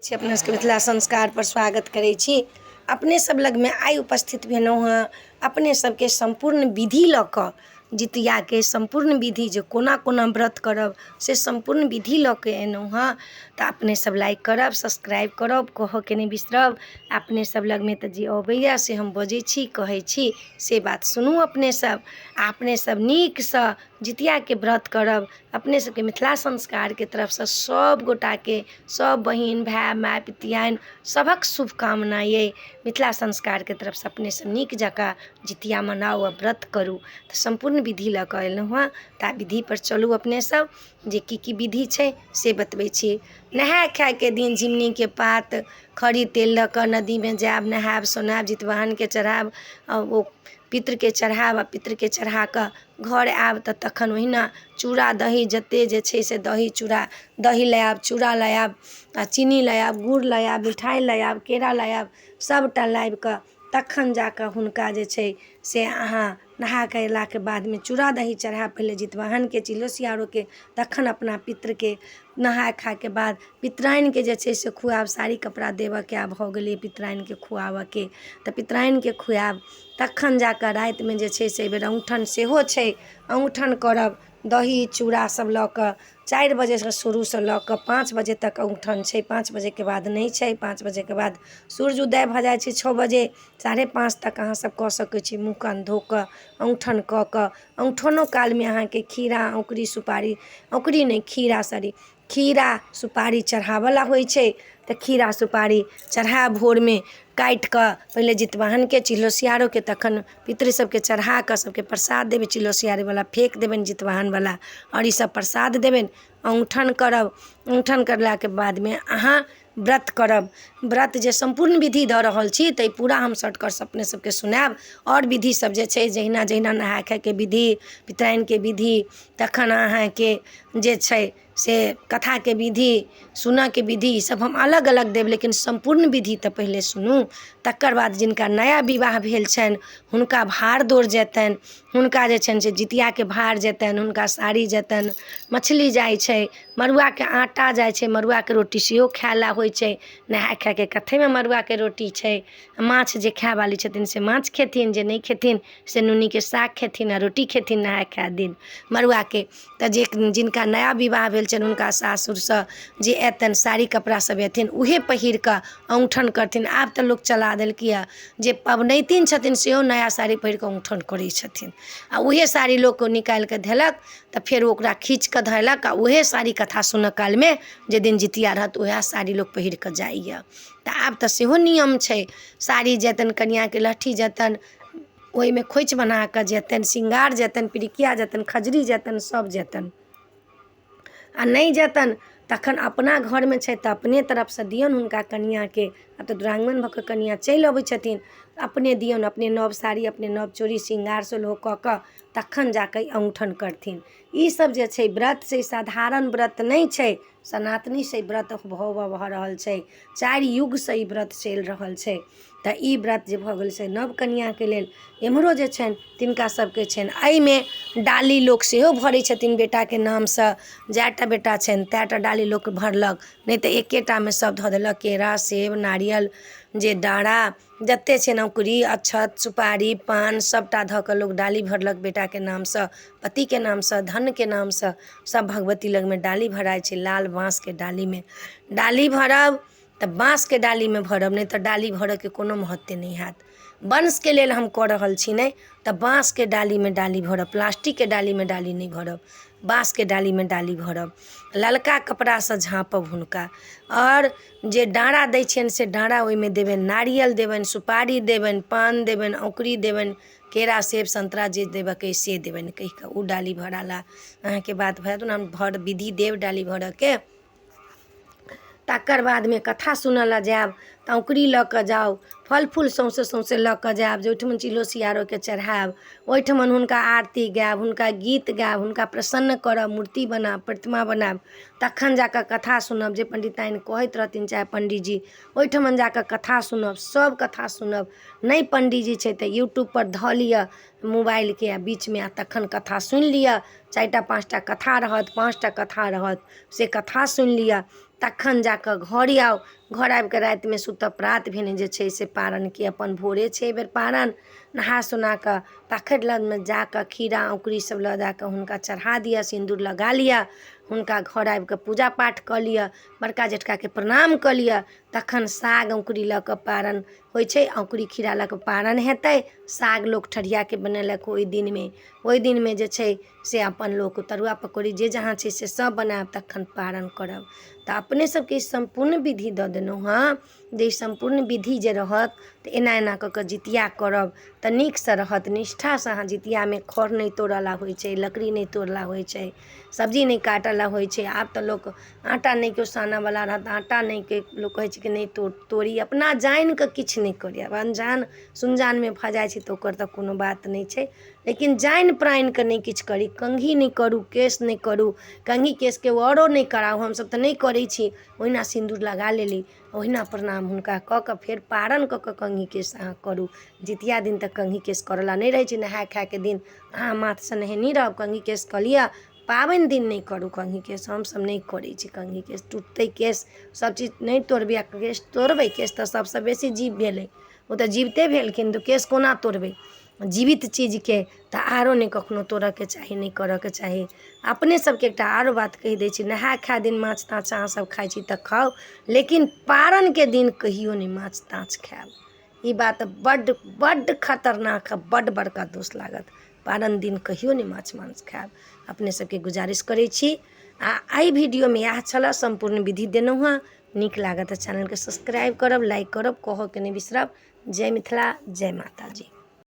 छी अपना सबके मिथिला संस्कारपर स्वागत करै छी। अपने सब लगमे आइ उपस्थित भेलहुँ हँ अपने सबके सम्पूर्ण विधि लऽ कऽ, जितियाके सम्पूर्ण विधि जे कोना कोना व्रत करब से सम्पूर्ण विधि लऽ कऽ एलहुँ हँ। तऽ अपने सब लाइक करब, सब्सक्राइब करब, कहऽके नहि बिसरब। अपने सब लगमे तऽ जे अबैए से हम बजै छी, कहै छी, से बात सुनू अपने सब, आ अपने सब नीकसँ जितियाके व्रत करब। अपने सबके मिथिला संस्कारके तरफसँ सब गोटाके, सब बहिन भाय माय पितियाइन सभक शुभकामना अइ। मिथिला संस्कारके तरफसँ अपने सब नीक जकाँ जितिया मनाउ आ व्रत करू। तऽ सम्पूर्ण विधि लऽ कऽ एलहुँ हँ, तऽ विधिपर चलू अपने सब, जे की की विधि छै से बतबै छी। नहाय खायके दिन झिङ्गुनीके पात खरी तेल लऽ कऽ नदीमे जायब, नहायब सोनायब, जितवाहनके चढ़ायब, ओ पितृके चढ़ायब, आ पितृके चढ़ा कऽ घर आयब। तऽ तखन ओहिना चूड़ा दही जते जे छै से दही चूड़ा, दही लए आयब, चूड़ा लए आयब, आ चीनी लए आयब, गुड़ लए आयब, मिठाइ लए आयब, केरा लए आयब, सभटा लाबि कऽ तखन जा कऽ हुनका जे छै से अहाँ नहा कऽ अयलाके बादमे चूड़ा दही चढ़ायब, पहिले जितवाहनके, चिलो सियारोके, तखन अपना पितृके। नहाय खायके बाद पितराइनके जे छै से खुआयब, साड़ी कपड़ा देबऽके आब भऽ गेलै पितराइनके खुआबऽके, तऽ पितराइनके खुआयब। तखन जा कऽ रातिमे जे छै से एहिबेर औँठन सेहो छै, औँठन करब दही चूड़ा सब लऽ कऽ। 4 बजेसँ शुरूसँ लऽ कऽ 5 बजे तक औँठन छै, 5 बजेके बाद नहि छै। 5 बजेके बाद सूर्य उदय भऽ जाइ छै। 6 बजे, 5:30 तक अहाँ सब कऽ सकै छी। मुँह कान धो कऽ औँठन कऽ कऽ, औँठनो कालमे अहाँके खीरा औँकरी सुपारी, औँकरी नहि, खीरा, सॉरी, खीरा सुपारी चढ़ाबऽला होइ छै। तऽ खीरा सुपारी चढ़ायब भोरमे काटि कऽ, पहिले जितवाहनके, चिल्हो सियारोके, तखन पितृ सबके चढ़ा कऽ सबके प्रसाद देबै। चिल्हो सियारीवला फेक देबनि, जितवाहनवला आओर ईसब प्रसाद देबनि। औँठन करब, औँठन करलाके बादमे अहाँ व्रत करब। व्रत जे सम्पूर्ण विधि दऽ रहल छी तऽ ई पूरा हम शॉर्टकटसँ अपने सबके सुनायब। आओर विधि सब जे छै, जहिना जहिना नहाय खायके विधि, पितराइनके विधि, तखन अहाँके जे छै से कथाके विधि, सुनऽके विधि, ईसब हम अलग अलग देब, लेकिन सम्पूर्ण विधि तऽ पहिले सुनू। तकर बाद जिनका नया विवाह भेल छनि हुनका भाड़ दौड़ जेतनि, हुनका जे छनि से जितियाके भार जेतनि, हुनका साड़ी जेतनि, मछली जाइ छै, मड़ुआके आटा जाइ छै, मड़ुआके रोटी सेहो खाइ लए होइ छै। नहाय खायके कथेमे मड़ुआके रोटी छै। माछ जे खायवाली छथिन से माछ खेथिन, जे नहि खेथिन से नूनीके साग खेथिन आ रोटी खेथिन नहाय खाय दिन मड़ुआके। तऽ जे जिनका नया विवाह भेल छनि हुनका सासुरसँ जे अयतनि, साड़ी कपड़ा सब अयथिन, उहे पहिर कऽ औँठन करथिन। आब तऽ लोक चला देलकै जे पबनैतिन छथिन सेहो नया साड़ी पहिर कऽ औँठन करै छथिन, आ उहे साड़ी लोक निकालि कऽ धेलक, तऽ फेर ओकरा खीँच कऽ धयलक, आ उहे साड़ी कथा सुनऽ कालमे जाहि दिन जितिया रहत उएह साड़ी लोक पहिर कऽ जाइए। तऽ आब तऽ सेहो नियम छै। साड़ी जेतनि, कनिआँके लहठी जेतनि, ओहिमे खोँइछ बना कऽ जेतनि, शृंगार जेतनि, पिरिकिया जेतनि, खजरी जेतनि, सब जेतनि। आ नहि जेतनि तखन अपना घरमे छै तऽ अपने तरफसँ दियौन हुनका कनिआँके। आब तऽ दुरागमन भऽ कऽ कनिआँ चलि अबै छथिन, अपने दियौन, अपने नव साड़ी, अपने नव चूड़ी, शृंगार सोलहो कऽ कऽ तखन जा कऽ औँठन करथिन। ई सब जे छै व्रत से साधारण व्रत नहि छै। सनातनीसँ ई व्रत भऽ रहल छै, 4 युगसँ ई व्रत चलि रहल छै। तऽ ई व्रत जे भऽ गेल से नव कनिआँके लेल। एम्हरो जे छनि तिनका सबके छनि, एहिमे डाली लोक सेहो भरै छथिन बेटाके नामसँ। जएटा बेटा छनि तएटा डाली लोक भरलक, नहि तऽ एकेटामे सब धऽ देलक, केरा सेब नारियल जे डारा जते छै, औँकरी अक्षत सुपारी पान सबटा धऽ कऽ लोक डाली भरलक, बेटाके नामसँ, पतिके नामसँ, धनके नामसँ, सब भगवती लगमे डाली भराइ छै। लाल बाँसके डालीमे डाली भरब तऽ बाँसके डालीमे भरब, नहि तऽ डाली भरऽके कोनो महत्वे नहि हैत। वंशके लेल हम कऽ रहल छी, नहि तऽ बाँसके डालीमे डाली भरब, प्लास्टिकके डालीमे डाली नहि भरब, बाँसके डालीमे डाली भरब। ललका कपड़ासँ झाँपब हुनका, आओर जे डाँरा दै छियनि से डाँरा ओहिमे देबनि, नारियल देबनि, सुपारी देबनि, पान देबनि, औँकरी देबनि, केरा सेब संतरा जे देबऽके अइ से देबनि कहि कऽ ओ डाली भराला अहाँके बात भऽ जायत। ओना हम भर विधि देब डाली भरऽके। तकर बादमे कथा सुनऽ लए जायब तऽ औँकरी लऽ कऽ जाउ, फल फूल सौँसे सौँसे लऽ कऽ जायब, जे ओहिठमन चिल्हो सियारोके चढ़ायब, ओहिठमन हुनका आरती गायब, हुनका गीत गायब, हुनका प्रसन्न करब, मूर्ति बनायब, प्रतिमा बनायब, तखन जा कऽ कथा सुनब। जे पण्डिताइन कहैत रहथिन चाहे पण्डीजी, ओहिठमन जा कऽ कथा सुनब, सब कथा सुनब। नहि पण्डीजी छै तऽ यूट्यूबपर धऽ लिअ मोबाइलके आ बीचमे, आ तखन कथा सुनि लिअ। 4टा 5टा कथा रहत, 5टा कथा रहत, से कथा सुनि लिअ, तखन जा कऽ घर आउ। घर आबिकऽ रातिमे सुतब। प्रात भेने जे छै से पारनके अपन भोरे छै एहिबेर पारन, नहा सोना कऽ पाखरि लगमे जाकऽ खीरा औङ्कुरी सब लऽ जाकऽ हुनका चढ़ा दिअ, सिन्दूर लगा लिअ, हुनका घर आबिकऽ पूजा पाठ कऽ लिअ, बड़का जेठकाके प्रणाम कऽ लिअ। तखन साग औङ्कुरी लऽ कऽ पारन होइ छै, औङ्कुरी खीरा लऽ कऽ पारन हेतै। साग लोक ठरियाके बनेलक ओहि दिनमे। ओहि दिनमे जे छै से अपन लोक तरुआ पकौड़ी जे जहाँ छै से सब बनायब, तखन पारन करब। तऽ अपने सबके ई सम्पूर्ण विधि दऽ देलहुँ हँ जे ई सम्पूर्ण विधि जे रहत तऽ एना एना कऽ कऽ जितिया करब तऽ नीकसँ रहत। निष्ठासँ अहाँ जितियामे खर नहि तोड़ऽ ला होइ छै, लकड़ी नहि तोड़ऽ ला होइ छै, सब्जी नहि काटऽ ला होइ छै। आब तऽ लोक आटा नहि केओ सानऽवला रहत, आटा नहि के लोक कहै छै कि नहि तोड़ी, अपना जानि कऽ किछु नहि करी। आब अनजान सुनजानमे भऽ जाइ छै तऽ ओकर तऽ कोनो बात नहि छै, लेकिन जानि प्राणि कऽ नहि किछु करी। कंघी नहि करू, केश नहि करू, कंघी केश केओ औरो नहि कराउ, हमसभ तऽ नहि करै छी। ओहिना सिन्दूर लगा लेली, ओहिना प्रणाम हुनका कऽ कऽ फेर पारन कऽ कऽ कंघी केश अहाँ करू। जितिया दिन तऽ कंघी केश करऽला नहि रहै छै। नहाय खायके दिन अहाँ माथसँ नहेने रहब, कंघी केश कऽ लिअ। पाबनि दिन नहि करू कंघी केश, हमसभ नहि करै छी कंघी केश। टुटतै केश, सभचीज नहि तोड़बै। आ केश तोड़बै, केश तऽ सभसँ बेसी जीव भेलै, ओ तऽ जीविते भेलखिन, तऽ केश कोना तोड़बै जीवित चीजके? तऽ आरो नहि कखनो तोड़ऽके चाही, नहि करऽके चाही। अपने सबके एकटा आरो बात कहि दै छी, नहाय खाय दिन माछ ताछ अहाँ सब खाइ छी तऽ खाउ, लेकिन पारनके दिन कहियो नहि माछ ताछ खायब। ई बात बड्ड बड्ड खतरनाक, बड्ड बड़का दोष लागत। पारन दिन कहियो नहि माछ मांस खायब, अपने सबके गुजारिश करै छी। आ एहि वीडियोमे इएह छलऽ, सम्पूर्ण विधि देलहुँ हँ। नीक लागत तऽ चैनलके सब्सक्राइब करब, लाइक करब, कहऽके नहि बिसरब। जय मिथिला, जय माताजी।